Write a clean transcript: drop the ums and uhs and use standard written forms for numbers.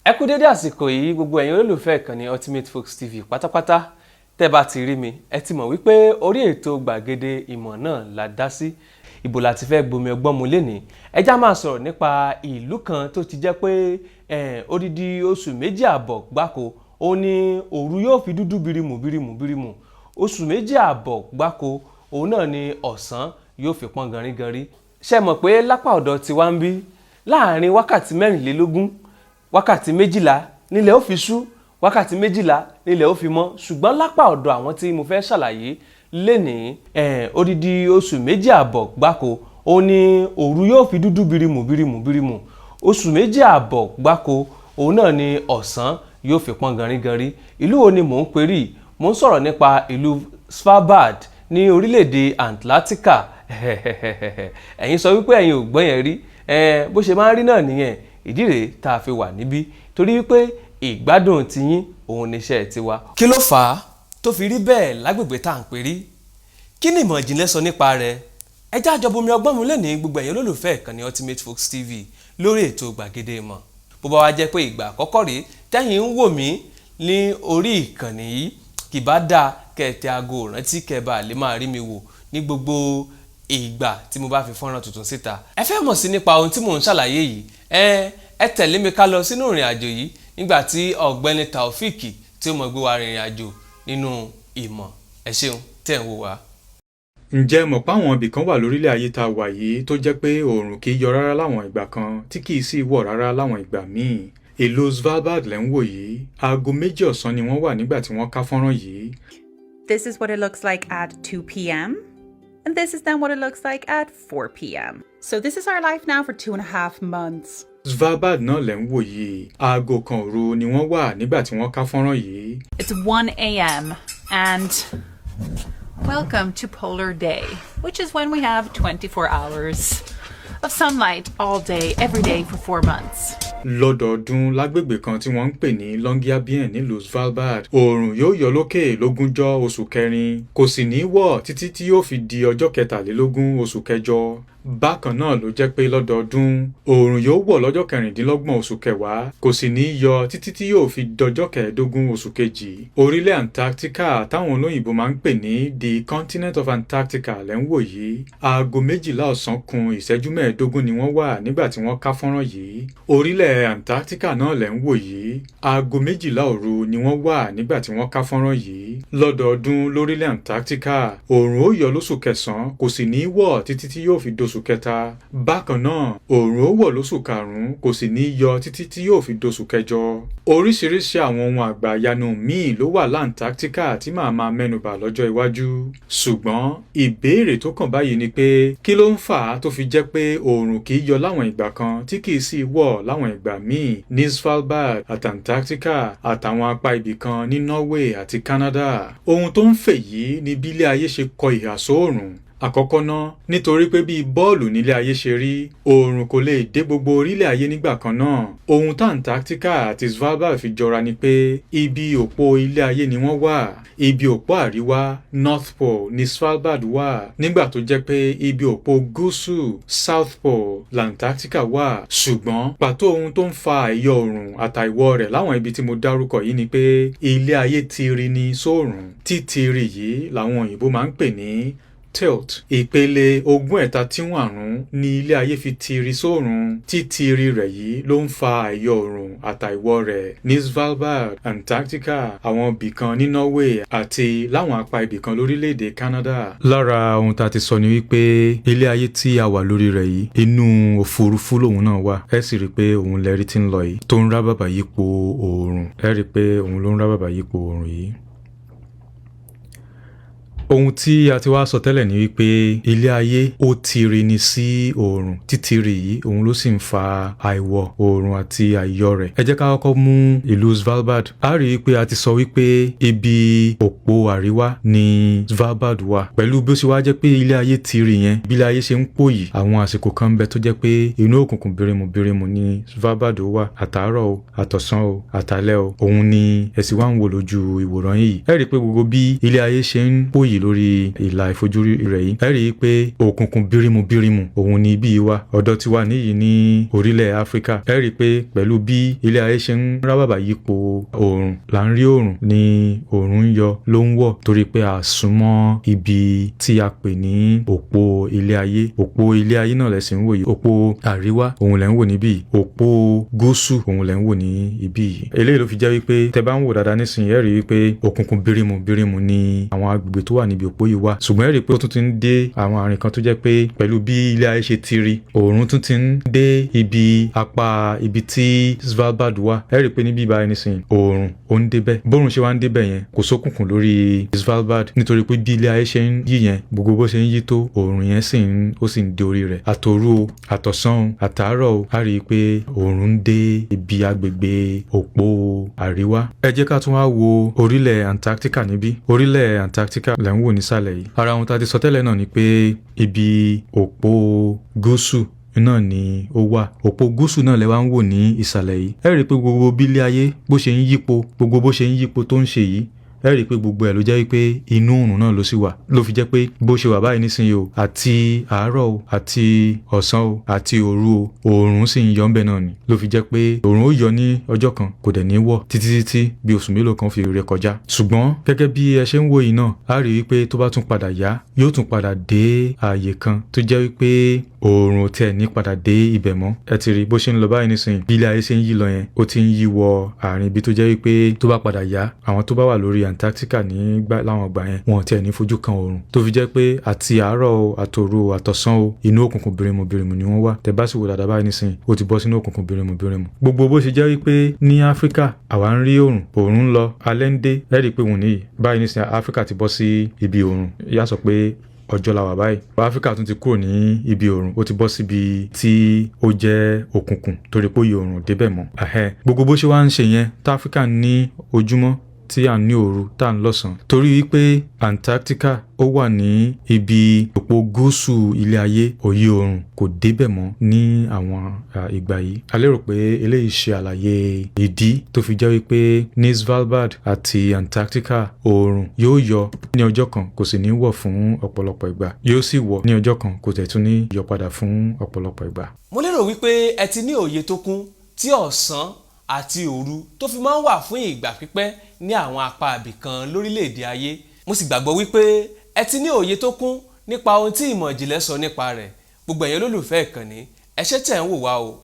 Ẹ kú dédé àsìkò yìí, gbogbo ẹ̀yin olólùfẹ́ ìkànnì Ultimate Folks TV pátápátá. Tẹ́ bá ti rí mi, ẹ ti mọ̀ wípé orí ètò Gbàgede Ìmọ̀ náà la dá sí. Ibo la ti fẹ́ gbomi ọgbọ́n mu lénìí? Ẹ já máa sọ̀rọ̀ nípa ìlú kan tó ti jẹ́ pé odidi oṣù 2.5 gbáko ó ní òru yóò fi dúdú birimu birimu birimu. Oṣù 2.5 gbáko òun náà ni ọ̀sán yóò fi pọ́n ganríganrí. Ṣe mọ̀ pé lápá ọ̀dọ̀ tiwa ń bí, láàrin wákàtí 24, wákàtí 12 nílẹ̀ ó fi ṣú, wákàtí 12 nílẹ̀ ó fi mọ́. Ṣùgbọ́n lápá ọ̀dọ̀ àwọn tí mo fẹ́ ṣàlàyé lénìí, odidi oṣù 2.5 gbáko ó ní òru yóò fi dúdú birimu birimu birimu. Oṣù 2.5 gbáko òun náà ni ọ̀sán yóò fi pọ́n ganríganrí. Ìlú wo ni mò ń perí? Mò ń sọ̀rọ̀ nípa ìlú Svalbard ní orílẹ̀-èdè Antarctica. Ẹ̀yin sọ wípé ẹ̀yin ò gbọ́ yẹn rí. Bó ṣe máa ń rí náà nìyẹn. Ìdí rèé tá a fi wà níbí, torí wípé ìgbádùn tiyín òun níṣẹ́ tiwa. Kí ló fà á tó fi rí bẹ́ẹ̀ lágbègbè tá à ń perí? Kí ni ìmọ̀ ìjìnlẹ̀ sọ nípa rẹ̀? Ẹ já jọ bomi ọgbọ́n mu lẹ́nìí, gbogbo ẹ̀yin olólùfẹ́ ìkànnì Ultimate Folks TV, lórí ètò Gbàgede Ìmọ̀. Bó bá wá jẹ́ pé ìgbà àkọ́kọ́ rèé tẹ́yìn ń wò mí ní orí ìkànnì yìí, kì bá dáa kẹ́ ẹ tẹ aago rántí, kẹ́ ẹ bá lè máa rí mi wò ní gbogbo ìgbà tí mo bá fi fọ́nrán tuntun síta. Ẹ fẹ́ mọ̀ sí nípa ohun tí mò ń ṣàlàyé yìí, ẹ tẹ̀lé mi ká lọ sínú ìrìn àjò yìí nígbà tí ọ̀gbẹ́ni Taofik tí ó mọ̀ gbé wa rìnrìn àjò nínú ìmọ̀. Ẹ ṣeun tẹ̀ ń wò wá. Ǹjẹ́ ẹ mọ̀ páwọn ibì kan wà lórílẹ̀ ayé tá a wà yìí tó jẹ́ pé oòrùn kì í yọ rárá láwọn ìgbà kan, tí kì í sì wọ̀ rárá láwọn ìgbà míì? Ìlú Svalbard lẹ́ ń wò yìí. Aago 2 ọ̀sán ni wọ́n wà nígbà tí wọ́n ká fọ́nrán yìí. This is what it looks like at 2 p.m. And this is then what it looks like at 4 p.m. So this is our life now for 2.5 months. Svalbard náà lẹ́ ń wò yìí. Aago 1 òru ni wọ́n wà nígbà tí wọ́n ká fọ́nrán yìí. It's 1 a.m. and welcome to Polar Day, which is when we have 24 hours of sunlight all day, every day for 4 months. Lọ́dọọdún, lágbègbè kan tí wọ́n ń pè ní Longyearbyen nílùú Svalbard, oòrùn yóò yọ lókè lógúnjọ́ oṣù kẹrin, kò sì ní wọ̀ títí tí yóò fi di ọjọ́ 23 oṣù kẹjọ. Bákan náà ló jẹ́ pé lọ́dọọdún, oòrùn yóò wọ̀ lọ́jọ́ 26 oṣù kẹwàá, kò sì ní yọ títí tí yóò fi dọjọ́ 15 oṣù kejì. Orílẹ̀ Antarctica táwọn olóyìnbó máa ń pè ní the continent of Antarctica lẹ́ ń wò yìí. Aago 12 ọ̀sán kun ìṣẹ́jú 15 ni wọ́n wà nígbà tí wọ́n ká fọ́nrán yìí. Orílẹ̀ Antarctica náà lẹ́ ń wò yìí. Aago 12 òru ni wọ́n wà nígbà tí wọ́n ká fọ́nrán yìí. Lọ́dọọdún, lórílẹ̀ Antarctica, oòrùn ó yọ lóṣù kẹsàn-án, kò sì ní wọ̀ títí tí yóò fi doṣù kẹta. Bákan náà, oòrùn ó wọ̀ lóṣù karùn-ún, kò sì ní yọ títí tí yóò fi doṣù kẹjọ. Oríṣiríṣi àwọn ohun àgbàyanu míì ló wà l'Antarctica tí màá máa mẹ́nubà lọ́jọ́ iwájú. Ṣùgbọ́n ìbéèrè tó kàn báyìí ni pé, kí ló ń fà á tó fi jẹ́ pé oòrùn kì í yọ láwọn ìgbà kan, tí kì í sì wọ̀ láwọn ìgbà míì ní Svalbard àti Antarctica àtàwọn apá ibì kan ní Norway àti Canada? Ohun tó ń fè yìí ni bí ilé ayé ṣe kọ ìhà sóòrùn. Àkọ́kọ́ ná, nítorí pé bí bọ́ọ̀lù nílé ayé ṣe rí, oòrùn kò lè dé gbogbo orílẹ̀ ayé nígbà kan náà. Ohun tá Antarctica àti Svalbard fi jọra ni pé ibi òpó ilé ayé ni wọ́n wà. Ibi òpó àríwá, North Pole, ní Svalbard wà, nígbà tó jẹ́ pé ibi òpó gúúsù, South Pole, l'Antarctica wà. Ṣùgbọ́n pàtó ohun tó ń fa àìyọ oòrùn àtàìwọ̀ rẹ̀ láwọn ibi tí mo dárúkọ yìí ni pé ilé ayé tiri ní sóòrùn. Títiri yìí làwọn òyìnbó máa ń pè ní tilt. Ìpele ogún ẹ̀ta tíwọ̀n àrún ní ilé ayé fi tiri sóòrùn. Títiri rẹ̀ yìí ló ń fa àìyọ oòrùn àtàìwọ̀ rẹ̀ ní Svalbard, Antarctica, àwọn ibìkan ní Norway àti láwọn apá ibìkan lórílẹ̀‐èdè Canada. Lára ohun tá a ti sọ ni wípé ilé ayé tí a wà lórí rẹ̀ yìí, inú òfurufú lòun náà wà. Ẹ sì rí i pé òun lẹ́rí tí ń lọ yìí tó ń rá bàbà yípo oòrùn. Ẹ rí i pé òun ló ń rá bàbà yípo oòrùn yìí. Ohun tí a ti wá sọ tẹ́lẹ̀ ni wípé ilé ayé ó tiri ni sí oòrùn. Títiri yìí, òun ló sì ń fa àìwọ̀ oòrùn àti àìyọ rẹ̀. Ẹ jẹ́ ká kọ́kọ́ mú ìlú Svalbard. A rí i pé a ti sọ wípé ibi òpó àríwá ni Svalbard wà. Pẹ̀lú bí ó ṣe wá jẹ́ pé ilé ayé tiri yẹn, bí ilé ayé ṣe ń pòyì, àwọn àsìkò kan ń bẹ tó jẹ́ pé inú òkùnkùn birimu birimu ni Svalbard ó wà, àtàárọ̀ o, àtọ̀sán o, àtàlẹ́ o. Òun ni ẹ sì wá ń wò lójú ìwòran yìí. Ẹ rí i pé gbogbo bí ilé ayé ṣe ń pòyì lórí ìlà ìfojúrí rẹ̀ yìí, ẹ rí i pé òkùnkùn bírímù bírímù òun ni ibi yìí wà. Ọ̀dọ̀ tiwa níyìí ní orílẹ̀ Áfíríkà, ẹ rí i pé pẹ̀lú bí ilé ayé ṣe ń rábàbà yípo oòrùn, là ń rí oòrùn, ní oòrùn ń yọ ló ń wọ̀, torí pé a súnmọ́ ibi tí a pè ní òpó ilé ayé. Òpó ilé ayé náà lẹ sì ń wò yìí. Òpó àríwá òun lẹ ń wò níbí yìí, òpó gúúsù òun lẹ ń wò ní ibí yìí. Eléyìí ló fi jẹ́ wípé tẹ bá ń wò dáadáa nísìnyí, ẹ rí wípé òkùnkùn bírímù bírímù ni àwọn agbègbè tó wà níbi òpó yìí wà. Ṣùgbọ́n ẹ rí i pé ó tún ti ń dé àwọn àárín kan tó jẹ́ pé pẹ̀lú bí ilé ayé ṣe ti rí, òòrùn tún ti ń dé ibi apá ibi tí Svalbard wà. Ẹ rí i pé níbí báyìí nísìnyí, òòrùn ó ń débẹ̀. Bóòrùn ṣe wá ń débẹ̀ yẹn, kò sókùnkùn lórí Svalbard, nítorí pé bí ilé ayé ṣe ń yí yẹn, gbogbo bó ṣe ń yí tó, òòrùn yẹn sì ń dé orí rẹ̀. Àtòru o, àtọ̀sán o, àtàárọ̀ o, a rí i pé òòrùn ń dé ibi agbègbè òpó àríwá. Ẹ jẹ́ ká tún wá wo orílẹ̀ Antarctica níbí. Orílẹ̀ Antarctica lẹ̀ ń wò nísàlẹ̀ yìí. Ara ohun tá a ti sọ tẹ́lẹ̀ náà ni pé ibi òpó gúúsù náà ni ó wà. Òpó gúúsù náà lẹ wá ń wò ní ìsàlẹ̀ yìí. Ẹ rí i pé gbogbo bí ilé ayé bó ṣe ń yípo, gbogbo bó ṣe ń yípo tó ń ṣe yìí, ẹ rí i pé gbogbo ẹ̀ ló jẹ́ wípé inú oòrùn náà ló sì wà. Ló fi jẹ́ pé bó ṣe wà báyìí nísìnyí o, àti àárọ̀ o, àti ọ̀sán o, àti òru o, oòrùn sì ń yọ ńbẹ̀ náà ni. Ló fi jẹ́ pé oòrùn ó yọ ní ọjọ́ kan, kò dẹ̀ ní wọ̀ títí títí bí oṣù mélòó kan fi ré kọjá. Ṣùgbọ́n gẹ́gẹ́ bí ẹ ṣe ń wò yìí náà, a rí i pé tó bá tún padà yá, yóò tún padà dé ààyè kan tó jẹ́ wípé oòrùn ò tiẹ̀ ní padà dé ibẹ̀ mọ́. Ẹ ti rí bó ṣe ń lọ báyìí nísìnyí, bí ilé ayé ṣe ń yí lọ yẹn, ó ti ń yí wọ àárín ibi tó jẹ́ wípé tó bá padà yá, àwọn tó bá wà lórí Antarctica nígbà láwọn ìgbà yẹn, wọn ò tiẹ̀ ní fojú kan oòrùn, tó fi jẹ́ pé àti àárọ̀ o, àtòru o, àtọ̀sán o, inú òkùnkùn birimu birimu ni wọ́n wà. Tẹ́ bá sì wò dáadáa báyìí nísìnyí, ó ti bọ́ sínú òkùnkùn birimu birimu. Gbogbo bó ṣe jẹ́ wípé ní Áfíríkà àwa ń rí oòrùn, oòrùn ń lọ, alẹ́ ń dé, ẹ rí i pé òun nìyí báyìí nísìnyí, Áfíríkà ti bọ́ sí ibi oòrùn, yá sọ pé ọjọ́ la wà báyìí. Áfíríkà tún ti kúrò ní ibi oòrùn, ó ti bọ́ síbi tí ó jẹ́ òkùnkùn, torí pé òye oòrùn ò débẹ̀ mọ́. Gbogbo bó ṣe wá ń ṣe yẹn, tá Áfíríkà ní ojúmọ́, tí à ń ní òru, tá à ń lọ́sàn-án, torí wípé Antarctica ó wà ní ibi òpó gúúsù ilé ayé, òye oòrùn kò débẹ̀ mọ́ ní àwọn ìgbà yìí. A lérò pé eléyìí ṣe àlàyé ìdí tó fi jẹ́ wípé ní Svalbard àti Antarctica, oòrùn yóò yọ ní ọjọ́ kan, kò sì ní wọ̀ fún ọ̀pọ̀lọpọ̀ ìgbà, yóò sì wọ̀ ní ọjọ́ kan, kò tẹ̀ tún ní yọ padà fún ọ̀pọ̀lọpọ̀ ìgbà. Mo lérò wípé ẹ ti ní òye tó kún tí ọ̀sán àti òru tó fi máa ń wà fún ìgbà pípẹ́ ní àwọn apá ibìkan lórílẹ̀‐èdè ayé. Mo sì gbàgbọ́ wípé ẹ ti ní òye tó kún nípa ohun tí ìmọ̀ ìjìnlẹ̀ sọ nípa rẹ̀. Gbogbo ẹ̀yin olólùfẹ́ ìkànnì, ẹ ṣé tẹ̀ ń wò wá o.